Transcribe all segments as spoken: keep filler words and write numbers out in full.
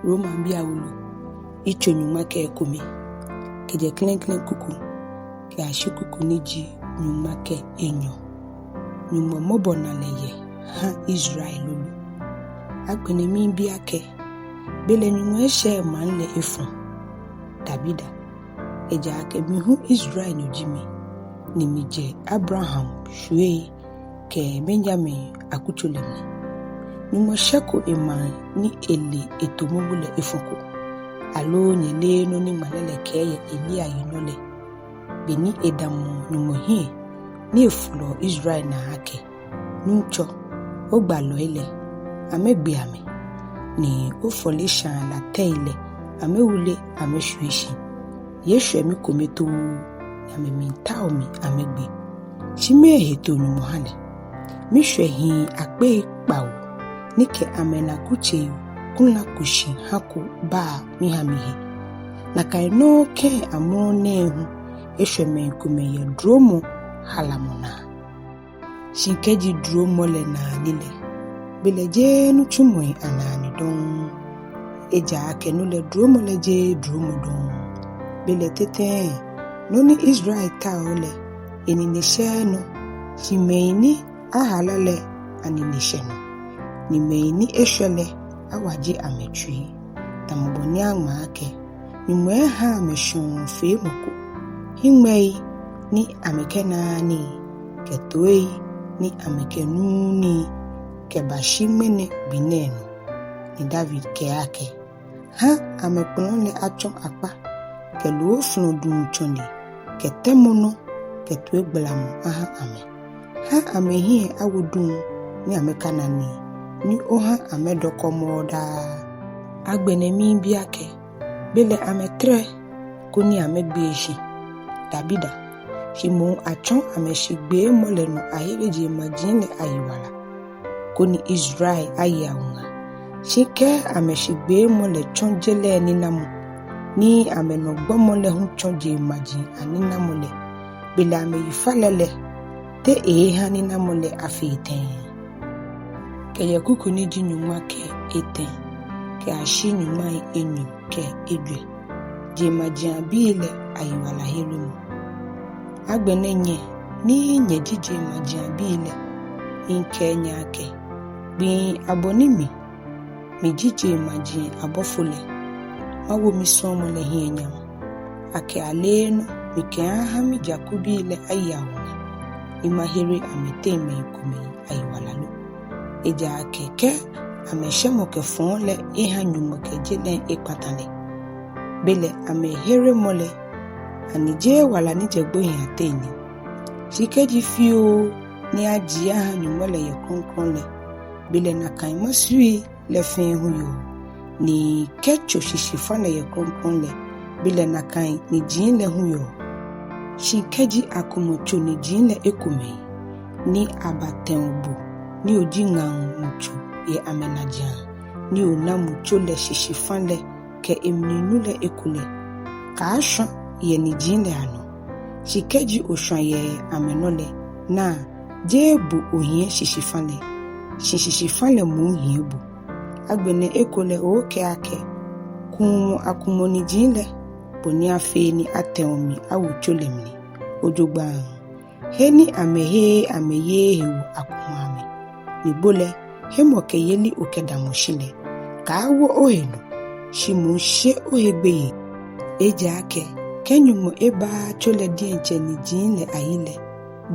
Romabii awolo, yitso nyɔŋma kɛ ekome, kɛjɛ klɛŋklɛŋ kuku kɛyashi kuku ni ji nyɔŋma kɛ enyɔ. Nyɔŋmɔ mɔbɔnalɛ yɛ ha Israel lolo. Agbɛnɛ miibi akɛ, belɛ Nyɔŋmɔ eshɛ emaŋ lɛ efɔ? Dabida! Ejaakɛ mi hu Israelnyo ji mi, ni mijɛ Abraham shwiei kɛ Benyamin akutso lɛ mli. Nyɔŋmɔ shɛko emaŋ ni ele eto momo lɛ efɔko. Aloo nyɛleee nɔ ni ŋmalɛ lɛ kɛɛ yɛ Elia yinɔ lɛ, beni edamɔ Nyɔŋmɔ hiɛ ni efolɔɔ Israel naa akɛ, Nuŋtsɔ, ogbalɔi lɛ, amɛgbe amɛ, ni ofɔleshaa latɛi lɛ, amɛwule amɛshwie shi. Yeshwɛ mi kome too, ni amɛmiitao mi amɛgbe. Shi mɛɛ hetoo Nyɔŋmɔ ha lɛ? Mishwɛ hii akpei kpawo ni kɛ amɛnakutsei kula kushi hako baa miha mihe. Nakai nɔŋŋ kɛ amrɔ nɛɛ hu eshwɛ mɛi komɛi yɛ duromɔ halamɔ naa. Shi kɛji duromɔ lɛ naa ni lɛ, belɛ jeee nitsumɔi anaa ni dɔŋŋ. Ejaakɛ no lɛ duromɔ lɛ jeee duromɔ dɔŋŋ. Belɛ te tɛŋŋ nɔ ni Israel taoɔ lɛ, enine shɛɛɛ nɔ, shi mɛi ni ahala lɛ anine shɛ nɔ, ni mɛi ni eshwɛ lɛ awaje amɛtsui, tamɔ bɔ ni aŋma akɛ, Nyɔŋmɔ eha amɛ shɔŋŋ feemɔ ko, hiŋmɛii ni amɛkɛnaaa nii, kɛ toii ni amɛkɛnuuu nii, kɛbashi ŋmɛnɛ gbi nɛɛ nɔ. Ni David kɛɛ akɛ, Ha amɛkpɔlɔ lɛ atsɔ akpa, kɛ loofɔlɔduu tsɔne, kɛ tɛmɔnɔ, kɛ toigbalamɔ aha amɛ. Ha amɛhiɛ awo duŋ ni amɛkana nii, ni oha amɛdɔkɔ mɔɔ daa. Agbɛnɛ miibi akɛ, belɛ amɛtɛrɛ koni amɛgbee shi? Dabida! Shi moŋ atsɔ amɛshigbeemɔ lɛ nɔ ahere jeŋmaji lɛ ayiwala, koni Israel aye awuŋa. Shi kɛ amɛshigbeemɔ lɛ tsɔ je lɛ ninamɔ, ni amɛnɔgbɔmɔ lɛ hu tsɔ jeŋmaji aninamɔ lɛ, belɛ amɛyifalɛ lɛ, te eeeha ninamɔ lɛ afee tɛŋŋ? Kɛjɛ kuku ni ji nyɔŋma kɛ etɛ kɛyashi nyɔŋmai enyɔ kɛ ejwɛ. Jeŋmajiaŋbii lɛ ayiwalaheremɔ. Agbɛnɛ nyɛ ni nyɛji jeŋmajiaŋbii lɛ, miikɛɛ nyɛ akɛ, gbii abɔ ni mi, miji jeŋmaji abɔfo lɛ, mawo misɔɔmɔ lɛ hiɛ nyam, akɛ aleenɔ mikɛaaha mijakubii lɛ aye awuŋa, ni mahere amɛteŋ mɛi komɛi ayiwala lo. Ejaakɛ kɛ amɛshɛmɔ kɛ fɔɔ lɛ eha Nyɔŋmɔ kɛ je lɛ ekpata lɛ, belɛ amɛheremɔ lɛ, ani jeee wala ni jɛ gbohii ateŋ ni? Shi kɛji fioo ni ajie aha Nyɔŋmɔ lɛ yɛ krɔŋkrɔŋ lɛ, belɛ nakai masui lɛ fɛɛ hu yɔɔ, ni kɛ tso shishifã lɛ yɛ krɔŋkrɔŋ lɛ, belɛ nakai niji lɛ hu yɔɔ. Shi kɛji akumɔ tso niji lɛ ekomɛi, ni abatɛo bo ni oji ŋaŋ mutso yɛ amɛnajiaŋ, ni ona mutso lɛ shishifã lɛ kɛ emli nu lɛ eko lɛ, kaashwã yɛ niji lɛ anɔ. Shi kɛji oshwã yɛ amɛnɔ lɛ, naa, jeee bo ohiɛ shishifã lɛ, shi shishifã lɛ moŋ hiɛ bo. Agbɛnɛ ekolɛ oookɛɛ akɛ, kuumɔ akumɔ niji lɛ, bɔ ni afee ni atɛo mi awo tso lɛ mli. Ojogbaŋŋ, he ni amɛheee amɛyeee hewɔ akumɔ amɛ, ni bo lɛ, hemɔkɛyeli okɛdamɔ shi lɛ, kaawo ohe nɔ, shi moŋ she ohe gbeyei. Ejaakɛ kɛ Nyɔŋmɔ ebaaa tso lɛ diɛŋtsɛ niji lɛ ayi lɛ,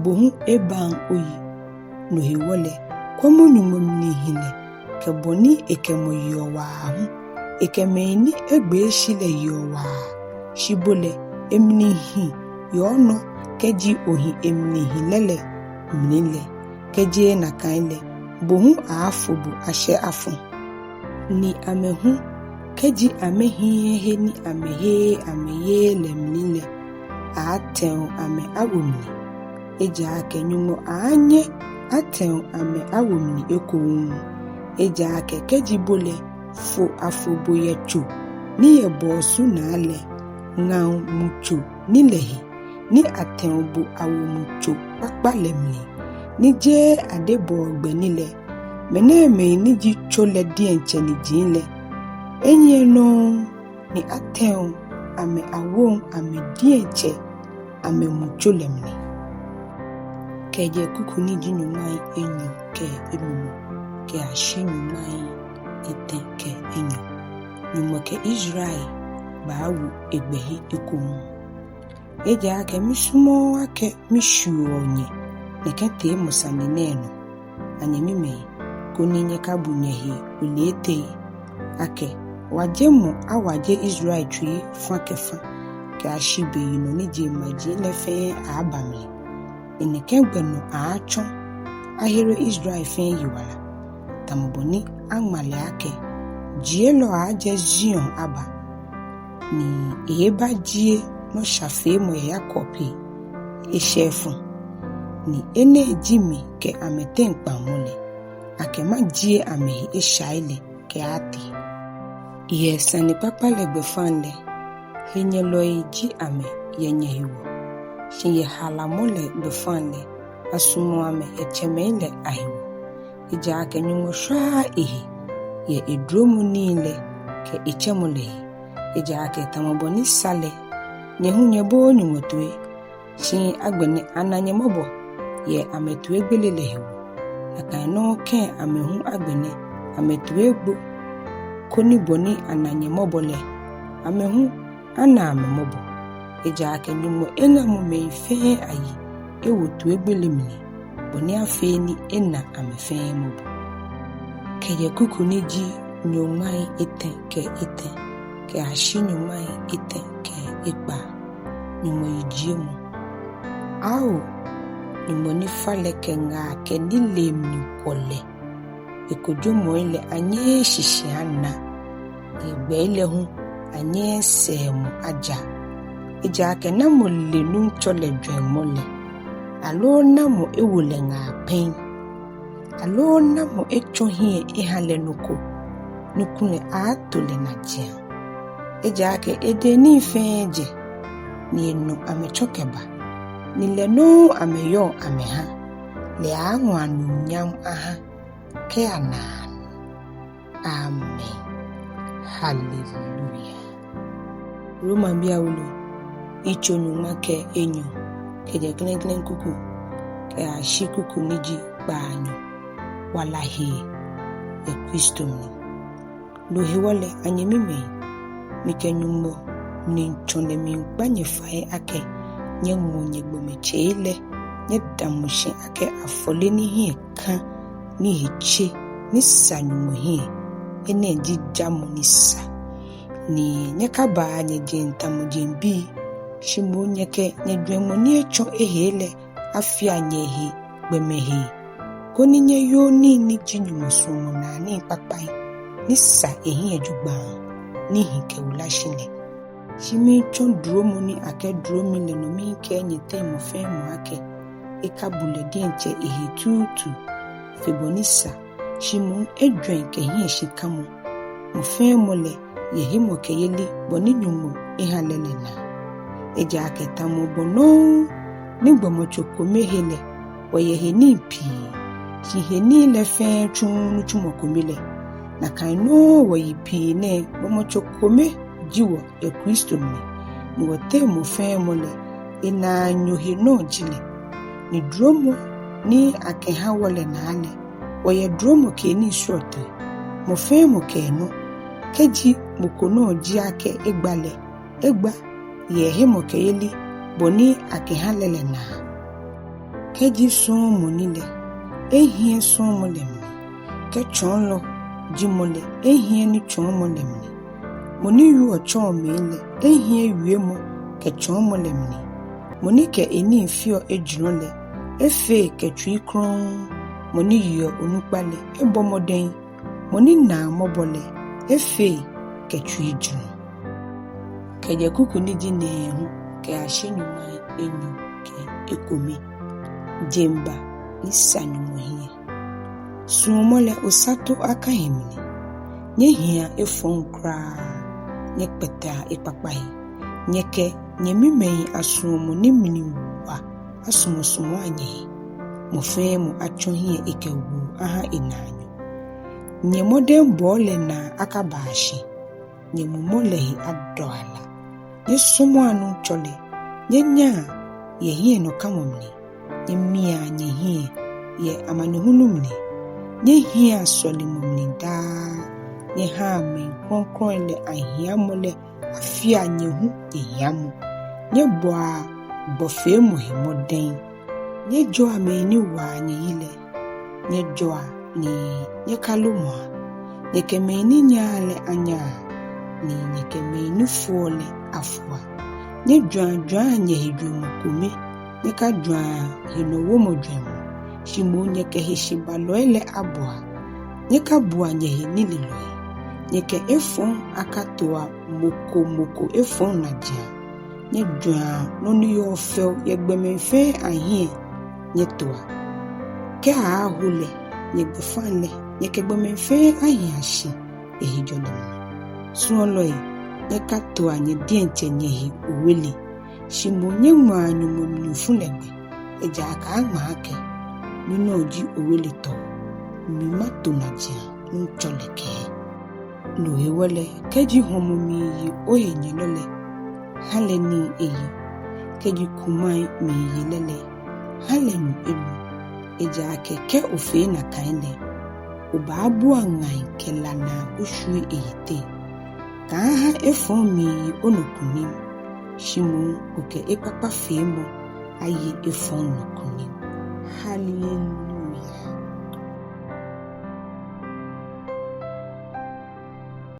bo hu ebaŋ oyi. No hewɔ lɛ, kwɛmɔ Nyɔŋmɔ mlihilɛ kɛ bɔ ni ekɛ mɔ yeɔ waa hu. Ekɛ mɛi ni egbee shi lɛ yeɔ waa, shi bo lɛ, emlihi yɔɔ onɔ kɛji ohi emlihilɛ lɛ mli lɛ. Kɛ jeee nakai lɛ, bo hu aaafo bo ashɛ afɔ. Ni amɛ hu, kɛji amɛhiɛɛɛ he ni amɛheee amɛyeee lɛ mli lɛ, aatɛo amɛ awo mli. Ejaakɛ Nyɔŋmɔ aaanyɛ atɛo amɛ awo mli ekoŋŋ. Ejaakɛ kɛji bo lɛ, fo afo bo yɛ tso ni yɛ bɔɔsu naa lɛ, ŋaŋ mutso ni lɛ he, ni atɛo bo awo mutso kpakpa lɛ mli, ni jeee adebɔɔ gbɛ ni lɛ, mɛnɛɛmɛi ni ji tso lɛ diɛŋtsɛ niji lɛ, Enyiɛ nɔŋŋ ni atɛo amɛ awoɔ amɛ diɛŋtsɛ amɛmutso lɛ mli. Kɛjɛ kuku ni ji nyɔŋmai enyɔ kɛ enumɔ kɛyashi nyɔŋmai etɛ kɛ enyɔ. Nyɔŋmɔ kɛ Israel baawo egbɛhe ekoŋŋ. Ejaakɛ misumɔɔɔ akɛ mishiuɔ nyɛ nɛkɛ teemɔ sane nɛɛ nɔ, anyɛmimɛi, koni nyɛkabu nyɛhe oleetei akɛ wajemɔ awaje Israel tsui fã kɛ fã kɛyashi beyinɔ ni jeŋmaji lɛ fɛɛ aaaba mli. Ni nɛkɛ gbɛ nɔ aaatsɔ ahere Israel fɛɛ yiwala, tamɔ bɔ ni aŋma lɛ akɛ, Jielɔ aaajɛ Zion aba, ni eeebajie nɔshafeemɔ yɛ Yakob he eshɛ efɔ. Ni enɛ ji mi kɛ amɛteŋ kpaŋmɔ lɛ, akɛ majie amɛhe eshai lɛ kɛaatee. Yɛ sanekpakpa lɛ gbɛfaŋ lɛ, henyɛlɔi ji amɛ yɛ nyɛhewɔ, shi yɛ halamɔ lɛ gbɛfaŋ lɛ, asumɔɔ amɛ yɛ tsɛmɛi lɛ ahewɔ. Ejaakɛ Nyɔŋmɔ shwaaa ehe yɛ edromɔ nii lɛ kɛ etsɛmɔ lɛ he. Ejaakɛ tamɔ bɔ ni sa lɛ, nyɛ hu nyɛbooo Nyɔŋmɔ toi, shi agbɛnɛ ana nyɛ mɔbɔ yɛ amɛtoigbele lɛ hewɔ. Nakai nɔŋŋ kɛ amɛ hu agbɛnɛ amɛtoi egbo, koni bɔ ni ana nyɛ mɔbɔ lɛ, amɛ hu ana amɛ mɔbɔ. Ejaakɛ Nyɔŋmɔ eŋamɔ mɛi fɛɛ ayi ewo toigbele mli, bɔ ni afee ni ena amɛ fɛɛ mɔbɔ. Kɛjɛ kuku ni ji nyɔŋmai etɛ kɛ etɛ kɛyashi nyɔŋmai etɛ kɛ ekpaa. Nyɔŋmɔ yijiemɔ. Ao, Nyɔŋmɔ ni falɛ kɛ ŋaa kɛ nilee mli kwɔlɛ, ekojomɔi lɛ anyɛɛɛ shishi ana, ni egbɛi lɛ hu anyɛɛɛ sɛɛmɔ aja. Ejaakɛ namɔ le Nuŋtsɔ lɛ jwɛŋmɔ lɛ? Aloo namɔ ewo lɛ ŋaa pɛŋ? Aloo namɔ etsɔ hiɛ eha lɛ nɔ ko, ni kulɛ aaato lɛ najiaŋ? Ejaakɛ edɛŋ nii fɛɛ jɛ, ni enɔ amɛtsɔ kɛba, ni lɛ nɔŋŋ amɛyɔɔ amɛha, lɛ aaaŋɔ anunyam aha kɛya naanɔ. Amen. Hallelujah. Romabii awolo, yitso nyɔŋma kɛ enyɔ, kɛjɛ klɛŋklɛŋ kuku kɛyashi kuku ni ji kpaanyɔ. Wala hee yɛ Kristo mli. No hewɔ lɛ, anyɛmimɛi, mikɛ Nyɔŋmɔ mlitsɔlɛ miikpa nyɛ fai akɛ nyɛŋɔ nyɛgbɔmɔtsei lɛ nyɛdamɔ shi akɛ afɔle ni hiɛ kã, ni he tse, ni sa Nyɔŋmɔ hiɛ. Enɛ ji jamɔ ni sa. Ni nyɛkabaa nyɛjeŋ tamɔ jeŋbii, shi moŋ nyɛkɛ nyɛjwɛŋmɔ ni etsɔ ehee lɛ afia nyɛhe gbɔmɛi hei, koni nyɛyoo nii ni ji Nyɔŋmɔ suɔmɔnaa nii kpakpai, ni sa ehiɛ jogbaŋŋ, ni hi kɛwula shi lɛ. Shi miitsɔ duromɔ ni akɛduro mi lɛ nɔ miikɛɛ nyɛteŋ mɔ fɛɛ mɔ akɛ, ekabu lɛ diɛŋtsɛ ehe tuutu fe bɔ ni sa, shi moŋ ejwɛŋ kɛ hiɛshikamɔ. Mɔ fɛɛ mɔ lɛ yɛ hemɔkɛyeli bɔ ni Nyɔŋmɔ eha lɛ lɛ naa. Ejaakɛ tamɔ bɔ nɔŋŋ ni gbɔmɔtso kome he lɛ, wɔyɛ henii pii, shi henii lɛ fɛɛ tsuuu nitsumɔ kome lɛ, nakai nɔŋŋ wɔyi pii nɛɛ gbɔmɔtso kome ji wɔ yɛ Kristo mli, ni wɔteŋ mɔ fɛɛ mɔ lɛ enaanyo henɔ ji lɛ. Ni duromɔ ni akɛha wɔ lɛ naa lɛ, wɔyɛ duromɔ keenii srɔtoi, mɔ fɛɛ mɔ kɛ enɔ. Kɛji mɔ ko nɔ ji akɛ egba lɛ, egba yɛ hemɔkɛyeli bɔ ni akɛha lɛ lɛ naa. Kɛji sɔɔmɔ ni lɛ, ehiɛ sɔɔmɔ lɛ mli. Kɛ tsɔɔlɔ ji mɔ lɛ, ehiɛ nitsɔɔmɔ lɛ mli. Mɔ ni wieɔ tsɔɔ mɛi lɛ, ehiɛ wiemɔ kɛ tsɔɔmɔ lɛ mli. Mɔ ni kɛ enii feɔ ejurɔ lɛ, efee kɛ tsui krɔŋŋ. Mɔ ni yeɔ onukpa lɛ, ebɔ mɔdɛŋ. Mɔ ni naa mɔbɔ lɛ, efee kɛ tsuijurɔ. Kɛjɛ kuku ni ji nɛɛhu kɛyashi nyɔŋmai enyɔ kɛ ekome. Jeŋba ni sa Nyɔŋmɔ hiɛ. Suɔmɔ lɛ osato akahi mli. Nyɛhia efɔŋ kwraa, nyɛkpɛtɛa ekpakpa he. Nyɛkɛ nyɛmimɛi asuɔmɔ ni mli wa asumɔsumɔa nyɛhe. Mɔ fɛɛ mɔ atsɔ hiɛ ekɛ woo aha enaanyo. Nyɛmɔdɛŋbɔɔ lɛ naa akabaa shi. nyɛmumɔ lɛ he adɔa la. Nyɛsɔmɔa Nuŋtsɔ lɛ, nyɛnyaa yɛ hiɛnɔkamɔ mli. Nyɛmiaa nyɛhiɛ yɛ amanehulu mli. Nyɛhiɛa sɔlemɔ mli daa. Nyɛhaa mɛi krɔŋkrɔŋ lɛ ahiamɔ lɛ afea nyɛ hu nyɛhiamɔ. Nyɛbɔa gbɔfeemɔ he mɔdɛŋ. Nyɛjɔa mɛi ni waa nyɛyi lɛ. Nyɛjɔa ni nyɛkalomɔa. Nyɛkɛ mɛi ni nyaa lɛ anyaa, ni nyɛkɛ mɛi ni foɔ lɛ afoa. Nyɛjwɛŋjwɛŋa nyɛhe jwɛŋmɔ kome, nyɛkajwɛŋa henɔwomɔ jwɛŋmɔ, shi moŋ nyɛkɛ heshibalɔi lɛ abɔa. Nyɛkabua nyɛhe nilelɔi. Nyɛkɛ efɔŋ akatoa mɔ ko mɔ ko efɔŋ najiaŋ. Nyɛjwɛŋa nɔ ni yɔɔ fɛo yɛ gbɔmɛi fɛɛ ahiɛ nyɛtoa. Kɛ aaaho lɛ, nyɛgbɛfaŋ lɛ, nyɛkɛ gbɔmɛi fɛɛ ahi ashi yɛ hejɔlɛ mli. Suɔlɔi, nyɛkatoa nyɛ diɛŋtsɛ nyɛhe owele, shi moŋ nyɛŋmɛa Nyɔŋmɔ mlifu lɛ gbɛ, ejaakɛ aŋma akɛ: Minɔ ji oweletɔɔ, mi mato najiaŋ, Nuŋtsɔ lɛ kɛɛ. No hewɔ lɛ, kɛji hɔmɔ miiye ohenyɛlɔ lɛ, ha lɛ nii eye. Kɛji kumai miiye lɛ lɛ, ha lɛ nu enu. Ejaakɛ kɛ ofee nakai lɛ, obaabua ŋai kɛ la naa oshwie eyiteŋ. Kaaha efɔŋ miiye onɔ kunim, shi moŋ okɛ ekpakpafeemɔ aye efɔŋ nɔ kunim. Hallelujah.